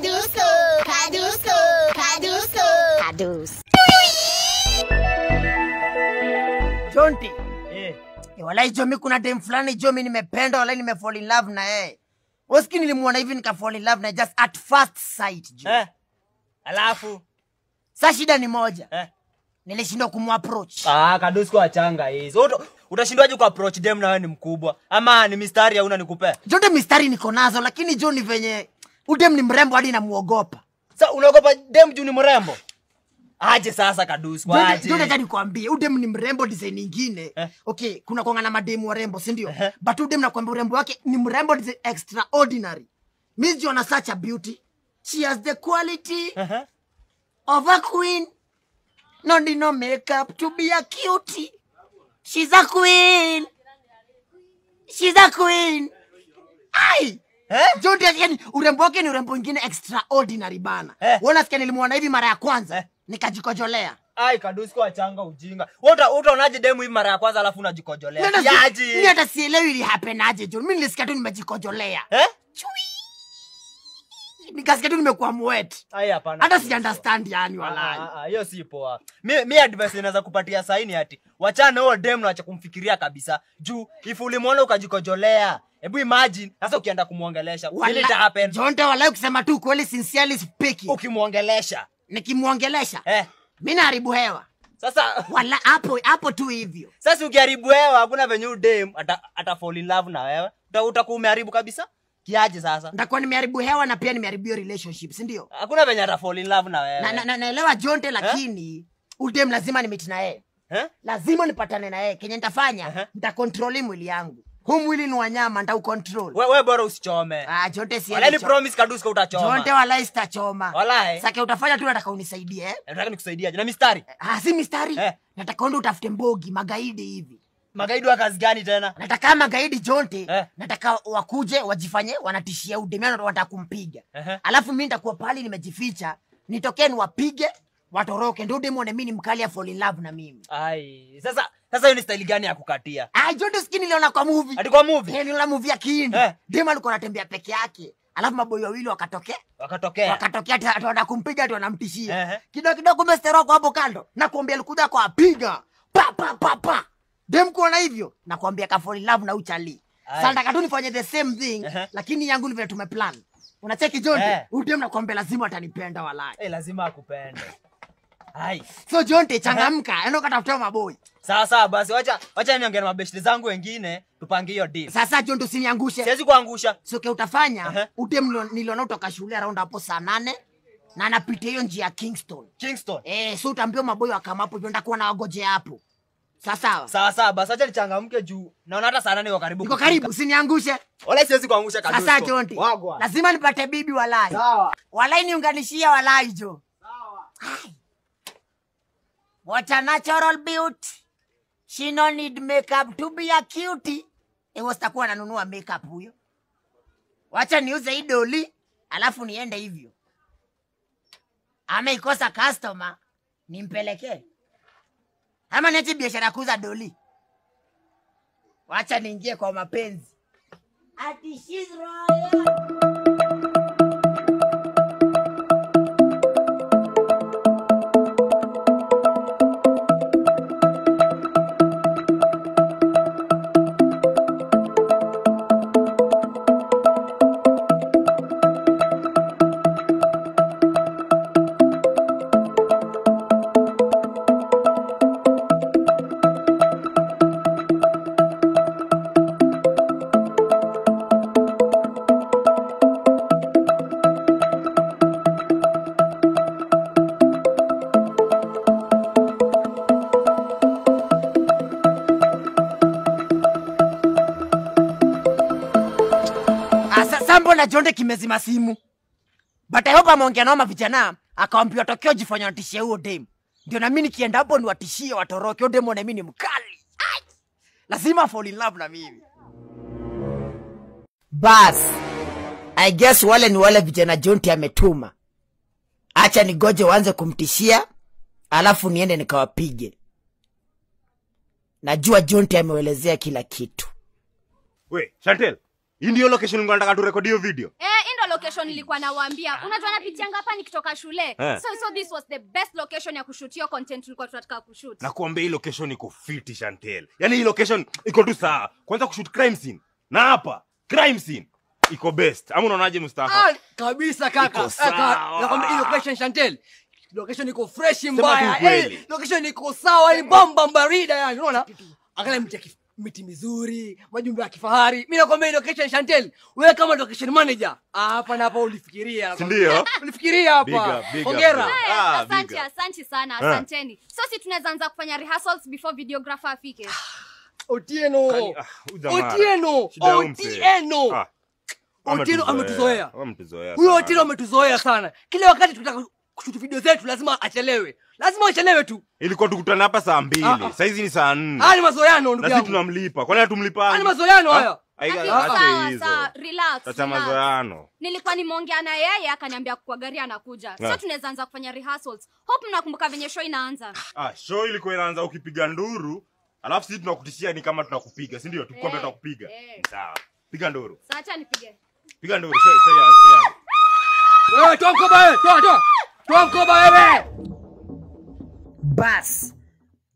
Kadusko, Kadusko, Kadusko, Kadus. Jonti. Eh. Walai jo, mimi kuna dem fulani jo mimi nimependa, walai nime fall in love na yeye. Waski nilimuona hivi nika fall in love na just at first sight jo. Eh. Alafu sasa shida ni moja. Eh. Nilishindwa kumapproach. Ah, Kadusko achanga hizo. Utashindwaje ku approach dem na wewe ni mkubwa? Ama ni mistari hauna nikupe? Jonte, mistari niko nazo, lakini jo ni venye udem ni mrembo hadi namuogopa. Sasa unaogopa dem juu ni mrembo? Aje sasa Kadusko, aje. Jonte, acha nikwambie, udem ni mrembo design nyingine. Eh? Okay, kuna kuanga na mademu warembo, si ndio? Eh? But udem nakwambia urembo wake ni mrembo design extraordinary. Mimi siona such a beauty. She has the quality of a queen. No need no makeup to be a cutie. She's a queen. She's a queen. Ai! Eh? Jonte, yani urembo wake ni urembo mwingine extraordinary bana. Eh? Wewe unasikia nilimuona hivi mara ya kwanza, Eh? Nikajikojolea. Ai, Kadusko achanga ujinga. Wewe utaonaje demu hivi mara ya kwanza alafu unajikojolea? Yaje? Mimi hata sielewi ili happen aje John. Mimi nilisikia tu nimejikojolea. Eh? Chui. Nikasikia tu nimekuwa mwet. Ai, hapana. Hata si understand yani walai. Ah, hiyo si poa. Mi advice naweza kupatia saini ati wachana huo demu na acha kumfikiria kabisa. Juu if ulimuona ukajikojolea, hebu imagine sasa ukienda kumuongelesha, will it happen? Jonte, walai kusema tu kweli, sincerely speaking. Ukimuongelesha. Nikimuongelesha? Eh. Mimi naharibu hewa. Sasa wala hapo hapo tu hivyo. Sasa ukiharibu hewa hakuna venye huyu dem ata fall in love na wewe. Utakuwa umeharibu kabisa. Kiaje sasa? Nitakuwa nimeharibu hewa na pia nimeharibu hiyo relationship, si ndio? Hakuna venye ata fall in love na wewe. Na naelewa Jonte, lakini udem lazima ni meet na yeye. Eh? Lazima nipatane na yeye. Kenye nitafanya, nitacontrol mwili yangu. Huu mwili ni wanyama, nitaucontrol. Wewe bora usichome. Ah, Jonte si. Walai ni promise Kadusko utachoma. Jonte, walai sitachoma. Walai. Sasa utafanya tu, nataka unisaidie, eh? Nataka nikusaidie na mistari. Ah, si mistari. Eh. Nataka uende utafute mbogi, magaidi hivi. Magaidi wa kazi gani tena? Nataka magaidi Jonte, Eh? Nataka wakuje wajifanye wanatishia udem, yani wanataka kumpiga. Alafu mimi nitakuwa pale nimejificha, nitokee niwapige, watoroke, ndio udem one mimi ni mkali ya fall in love na mimi. Ai, sasa hiyo ni style gani ya kukatia? Ai, Jonte, skin niliona kwa movie. Ati kwa movie? Eh, niliona movie ya Kihindi. Eh. Dem alikuwa anatembea peke yake. Alafu maboi wawili wakatokea. Wakatokea. Wakatokea ati wanataka kumpiga, ati wanamtishia. Eh. Kidogo kidogo kumbe stero kwa hapo kando. Na kuambia alikuja kwa apiga. Pa pa pa pa. Dem kuona hivyo na kuambia ka fall in love na uchali. Sasa nataka tu nifanye the same thing, lakini yangu ni vile tumeplan. Unacheki Jonte? Huyu dem nakwambia lazima atanipenda walai. Eh, lazima akupende. Ai. So Jonte, changamka, enda ukatafute maboi. Sawa sawa basi, wacha niongee na mabeshte zangu wengine tupange hiyo deal. Sasa Jonte, usiniangushe. Siwezi kuangusha. So ke utafanya, udem niliona kutoka shule around hapo saa 8 na anapitia hiyo njia ya Kingston. Kingston. Eh, so utaambia maboi wakama hapo hivyo, nitakuwa na wagoje hapo. Sawa sawa. Sawa sawa basi, acha nichangamke juu naona hata saa 8 niko karibu. Niko karibu, usiniangushe. Wala siwezi kuangusha Kadusko. Sasa Jonte, Wagwa. lazima nipate bibi walai. Sawa. Walai niunganishia walai jo. Sawa. What a natural beauty. She no need makeup to be a cutie. Ewo sitakuwa nanunua makeup huyo. Wacha niuze hii doli, alafu niende hivyo. Ama ikosa customer, nimpelekee. Ama niache biashara ya kuuza doli. Wacha niingie kwa mapenzi. Ati she's royal. Sambo na Jonte kimezima simu. But I hope ameongea nao mavijana, akawaambia tokeo jifanya watishie huo dem. Ndio na mimi nikienda hapo niwatishie watoroke. Huo dem na mimi ni mkali. Ai! Lazima fall in love na mimi. Bas, I guess wale ni wale vijana Jonte ametuma. Acha nigoje waanze kumtishia, alafu niende nikawapige. Najua Jonte ameelezea kila kitu. We, Chantel, hii ndio location nataka tu record hiyo video. Eh, hii ndio location nilikuwa nawaambia. Unajua napitianga hapa nikitoka shule. So this was the best location ya kushoot hiyo content tulikuwa tunataka kushoot. Nakuambia hii location iko fiti, Chantel. Yaani hii location iko tu sawa. Kwanza kushoot crime scene. Na hapa crime scene iko best. Ama unaonaje Mustafa? Ah, kabisa kaka. Nakwambia hii location Chantel. Location iko fresh mbaya. Location iko sawa, ni bomba barida yani, unaona? Angalia miti mizuri, majumba ya kifahari. Mimi nakwambia location Chantel, wewe kama location manager, hapa na hapa ulifikiria. Ndio. Ulifikiria hapa. Hongera. Asante, asante sana, asanteni. So si tunaweza anza kufanya rehearsals before videographer afike. Otieno. Otieno. Otieno. Otieno ametuzoea. Huyo Otieno ametuzoea sana. Kila wakati tunataka kushoot video zetu lazima achelewe. Lazima achelewe tu. Ilikuwa tukutana hapa saa 2. Saa hizi ni saa 4. Haya ni mazoeano ndugu yangu. Na sisi tunamlipa. Kwa nini hatumlipa? Ni mazoeano haya. Sawa, relax. Sasa mazoeano. Nilikuwa nimeongea na yeye akaniambia kwa gari anakuja. So tunaweza anza kufanya rehearsals. Hope mnakumbuka venye show inaanza. Show ilikuwa inaanza ukipiga nduru, alafu sisi tunakutishia ni kama tunakupiga, si ndio? Tukwambia tutakupiga. Sawa. Piga nduru. Sasa acha nipige. Piga nduru. Show ianze. Wewe toa mkoba wewe, toa. Toa mkoba wewe. Bas,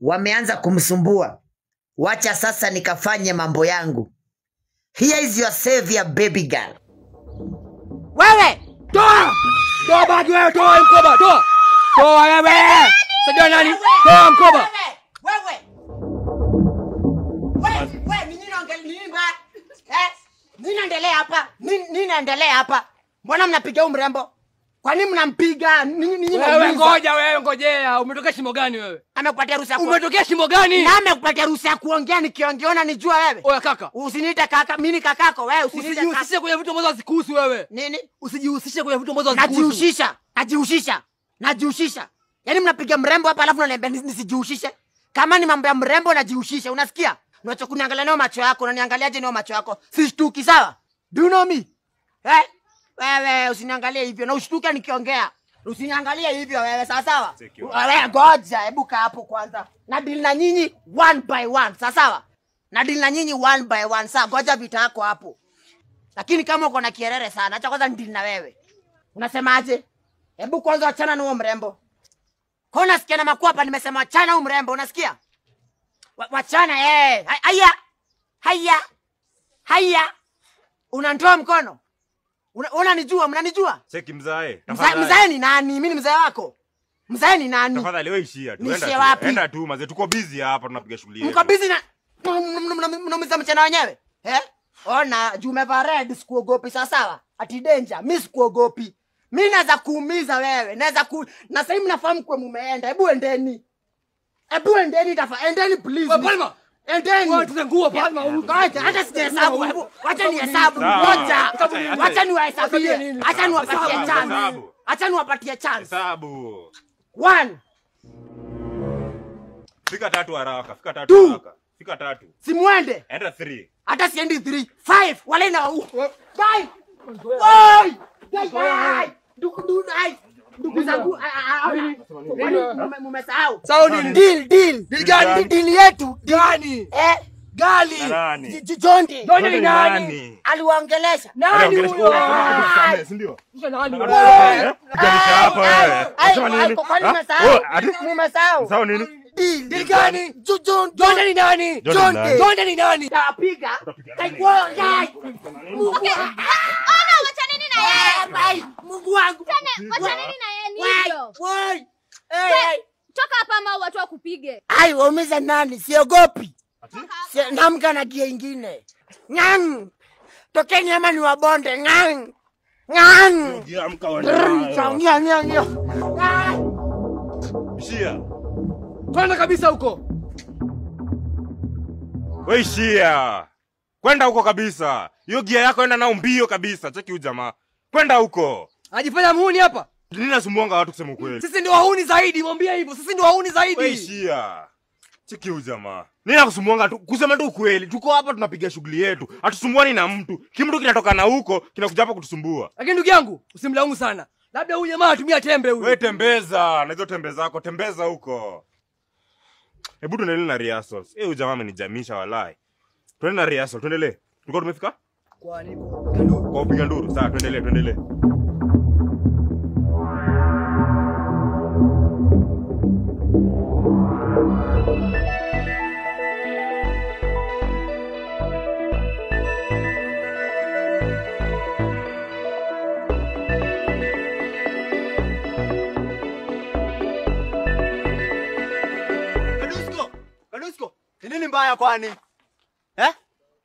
wameanza kumsumbua. Wacha sasa nikafanye mambo yangu. Here is your savior baby girl. Wewe, toa! Toa bagi wewe, toa mkoba, toa. Toa wewe. Sijui nani? Toa mkoba. Wewe. Wewe, nini unaongelea nini ba? Nini naendelea hapa? Nini naendelea hapa? Mbona mnapiga huyu mrembo? Kwa nini mnampiga? Nini wewe ngoja wewe ngojea. Umetokea shimo gani wewe? Amekupatia ruhusa kuongea. Umetokea shimo gani? Na amekupatia ruhusa ya kuongea nikiongeona nijua wewe. Oya kaka. Usiniite kaka, mimi ni kakako wewe usiniite kaka. Usijihusishe kwenye vitu ambazo hazikuhusu wewe. Nini? Usijihusishe kwenye vitu ambazo hazikuhusu. Najihusisha. Najihusisha. Yaani mnapiga mrembo hapa alafu unaniambia nisijihusishe? Kama ni mambo ya mrembo najihusisha, unasikia? Unacho kuniangalia nayo macho yako, unaniangaliaje nayo macho yako? Sishtuki sawa? Do you know me? Eh? Wewe usiniangalie hivyo na ushtuke nikiongea. Usiniangalie hivyo wewe sawa sawa? Wewe ngoja hebu kaa hapo kwanza. Na deal na nyinyi one by one sawa sawa? Na deal na nyinyi one by one sawa? Ngoja vita yako hapo. Lakini kama uko na kierere sana, acha kwanza deal na wewe. Unasemaje? Hebu kwanza achana na huo mrembo. Kwa unasikia na makuu hapa nimesema achana huo mrembo, unasikia? Wachana Haya. Haya. Haya. Unanitoa mkono. Unanijua, mnanijua? Cheki mzae. Mzae ni nani? Mimi ni mzae wako. Mzae ni nani? Tafadhali wewe ishia tu. Enda tu. Enda tu mzee, tuko busy hapa tunapiga shughuli yetu. Mko busy na mnaumiza mchana wenyewe? Eh? Ona, juu umevaa red sikuogopi sawa sawa? Ati danger, mimi sikuogopi. Mimi naweza kuumiza wewe. Naweza ku na sasa hivi mnafahamu kwa mumeenda. Hebu endeni. Hebu endeni tafadhali. Endeni please. Wewe Palma. Endeni. Wewe tuzengua Palma huyu. Ngoja, hata sijahesabu. Hebu wacha nihesabu. Ngoja. Wacha niwahesabie. Acha niwapatie chance. Acha niwapatie chance. Hesabu. 1. Fika 3 haraka. Fika 3 haraka. Fika 3. Simuende. Enda 3. Hata siendi 3. 5. Wale na 5. Oi! Dai. Ndugu ndugu zangu mmesahau. Sawa nini? Deal deal. Deal gani? Deal yetu. Gani? Gali. Jonde. Jonde ni nani? Aliwaongelesha. Nani huyo? Si ndio? Nani? Hapa wewe. Unasema nini? Mmesahau. Sawa nini? Deal gani? Jonde ni nani? Jonde. Jonde ni nani? Tapiga. Okay. Ona wachaneni na yeye. Mungu wangu. Wachaneni na yeye ndio. Woi. Toka hapa ama watu wakupige. Ai, waumiza nani? Siogopi. Namka na gia ingine. Ngang. Tokeni ama ni wabonde. Ngang. Ngang. Amka wende. Ngang. Ishia. Kwenda kabisa huko. Wewe ishia. Kwenda huko kabisa. Hiyo gia yako enda nao mbio kabisa. Cheki huyu jamaa. Kwenda huko. Anajifanya muhuni hapa. Nini nasumbuanga watu kusema ukweli? Sisi ndio wahuni zaidi, mwambie hivyo. Sisi ndio wahuni zaidi. Wewe ishia. Cheki huyu jamaa. Nini nakusumbuanga tu kusema tu ukweli. Tuko hapa tunapiga shughuli yetu. Hatusumbuani na mtu. Kimtu kinatoka na huko kinakuja hapa kutusumbua. Lakini ndugu yangu, usimlaumu sana. Labda huyu jamaa atumia tembe huyu. Wewe tembeza, na hizo tembe zako, tembeza huko. Hebu tuendelee na rehearsals. Huyu jamaa amenijamisha walai. Tuendelee na rehearsal, tuendelee. Tulikuwa tumefika? Kwa nini kupiga nduru? Kwa kupiga nduru. Sawa, tuendelee. Kadusko, ni nini mbaya kwani? Eh?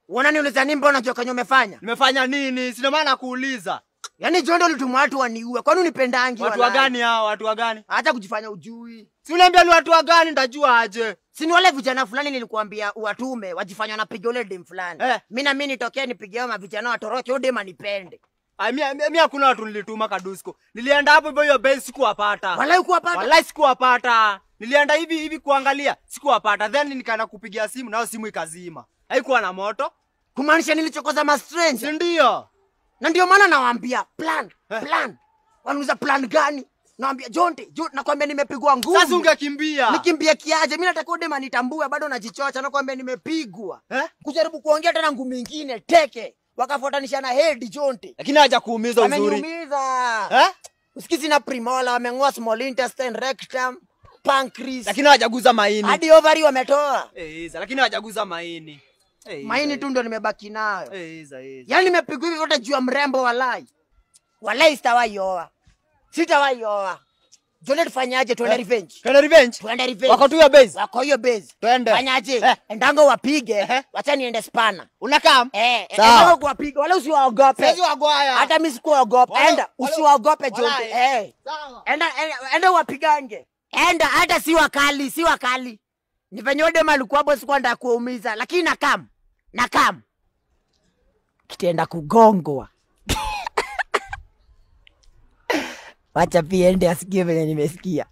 Unaniuliza nini mbona unajua kenye umefanya? Nimefanya nini? Sina maana kuuliza. Yaani Jondo ulitumwa watu waniue. Kwani unipendangi Watu wa gani hao? Watu wa gani? Acha kujifanya ujui. Si uniambia ni watu wa gani nitajua aje? Si ni wale vijana fulani nilikuambia uwatume wajifanya wanapiga ule dem fulani. Eh. Mimi na mimi nitokee nipigie hao mavijana watoroke huyo dem anipende. Ai mimi hakuna watu nilituma Kadusko. Nilienda hapo hivyo hiyo base sikuwapata. Walai kuwapata. Walai sikuwapata. Nilienda hivi hivi kuangalia, sikuwapata. Then nikaenda kupigia simu nao simu ikazima. Haikuwa na moto. Kumaanisha nilichokoza ma stranger. Si ndio? Na ndio maana nawaambia plan, plan. Wanauliza plan gani? Nawaambia Jonte, nakwambia nimepigwa ngumi. Sasa ungekimbia. Nikimbia kiaje? Mimi nataka dem anitambue bado najichocha nakwambia nimepigwa. Eh? Kujaribu kuongea tena ngumi nyingine teke. Wakafuatanisha head Jonte. Lakini hajakuumiza uzuri. Ameniumiza. Eh? Usikizi na primola wameng'oa small intestine, rectum, pancreas. Lakini hajaguza maini. Hadi ovary wametoa. Lakini hajaguza maini. Maini tu ndio nimebaki nayo. Iza. Yaani nimepigwa hivi vyote juu ya mrembo walai. Walai sitawahi oa. Sitawahi oa. Jonte tufanyaje? Tuende revenge. Tuende revenge? Tuende revenge. Wako tu hiyo base. Wako hiyo base. Tuende. Fanyaje? Endango wapige, wacha niende spana. Unakam? Sawa. Endango kuwapiga, wala usiwaogope. Siwezi wagoaya. Hata mimi sikuogopa. Enda, usiwaogope Jonte. Sawa. Enda wapigange. Enda hata si wakali, si wakali. Ni venye dem alikuwa boss kwa nda kuumiza, lakini nakam. Nakam. Kitenda kugongwa. Wacha pia ende asikie venye nimesikia.